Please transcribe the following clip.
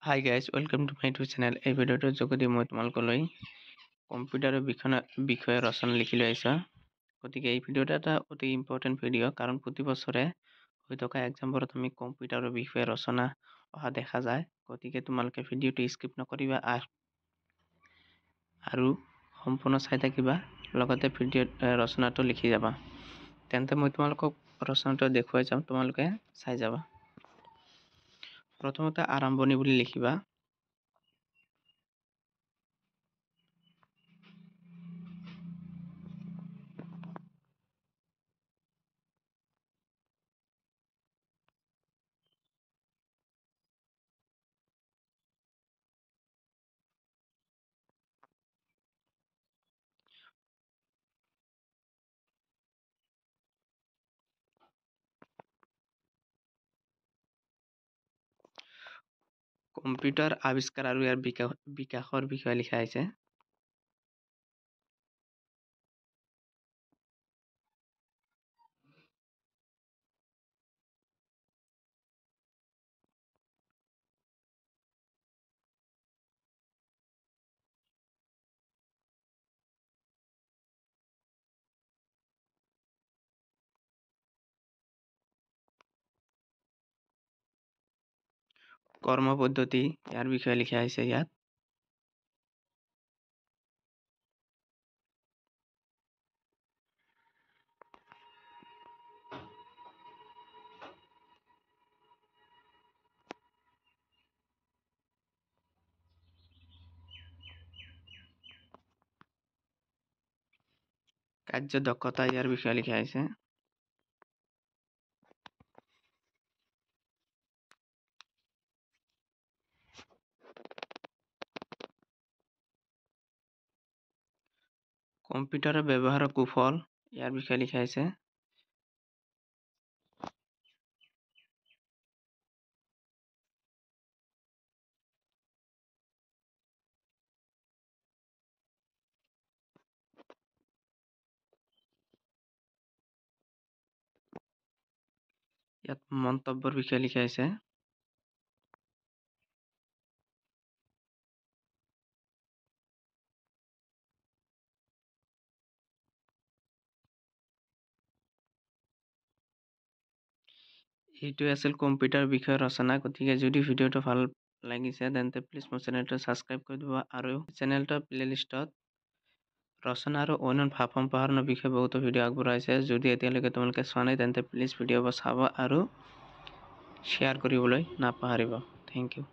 Hi guys, welcome to my YouTube channel. এই ভিডিঅ'টোৰ যোগেদি মই তোমালোকলৈ কম্পিউটাৰৰ বিষয়ে ৰচনা লিখি লৈ আহিছোঁ। গতিকে এই ভিডিঅ'টো এটা অতি ইম্পৰ্টেণ্ট ভিডিঅ', কাৰণ প্ৰতি বছৰে হৈ থকা এক্সামবোৰত আমি কম্পিউটাৰৰ বিষয়ে ৰচনা অহা দেখা যায়। গতিকে তোমালোকে ভিডিঅ'টো স্কিপ নকৰিবা আৰু সম্পূৰ্ণ চাই থাকিবা, লগতে ভিডিঅ' ৰচনাটো লিখি যাবা। তেন্তে মই তোমালোকক ৰচনাটো দেখুৱাই যাম, তোমালোকে চাই যাবা। প্ৰথমতে আৰম্ভণি বুলি লিখিবা। কম্পিউটাৰ আৱিষ্কাৰ আৰু ইয়াৰ বিকাশৰ বিষয়ে লিখা হৈছে। কৰ্ম পদ্ধতি ইয়াৰ বিষয়ে লিখা হৈছে ইয়াত। কাৰ্য দক্ষতা ইয়াৰ বিষয়ে লিখা হৈছে। কম্পিউটাৰৰ ব্যৱহাৰৰ কুফল ইয়াৰ বিষয়ে লিখা হৈছে। ইয়াত মন্তব্যৰ বিষয়ে লিখা হৈছে। এইটোৱে আছিল কম্পিউটাৰ বিষয়ে ৰচনা। গতিকে যদি ভিডিঅ'টো ভাল লাগিছে তেন্তে প্লিজ মোৰ চেনেলটো ছাবস্ক্ৰাইব কৰি দিব আৰু চেনেলটোৰ প্লে'লিষ্টত ৰচনা আৰু অন্য ভাৱ সম্প্ৰসাৰণৰ বিষয়ে বহুতো ভিডিঅ' আগবঢ়াইছে। যদি এতিয়ালৈকে তোমালোকে চোৱা নাই তেন্তে প্লিজ ভিডিঅ'বোৰ চাব আৰু শ্বেয়াৰ কৰিবলৈ নাপাহৰিব। Thank you.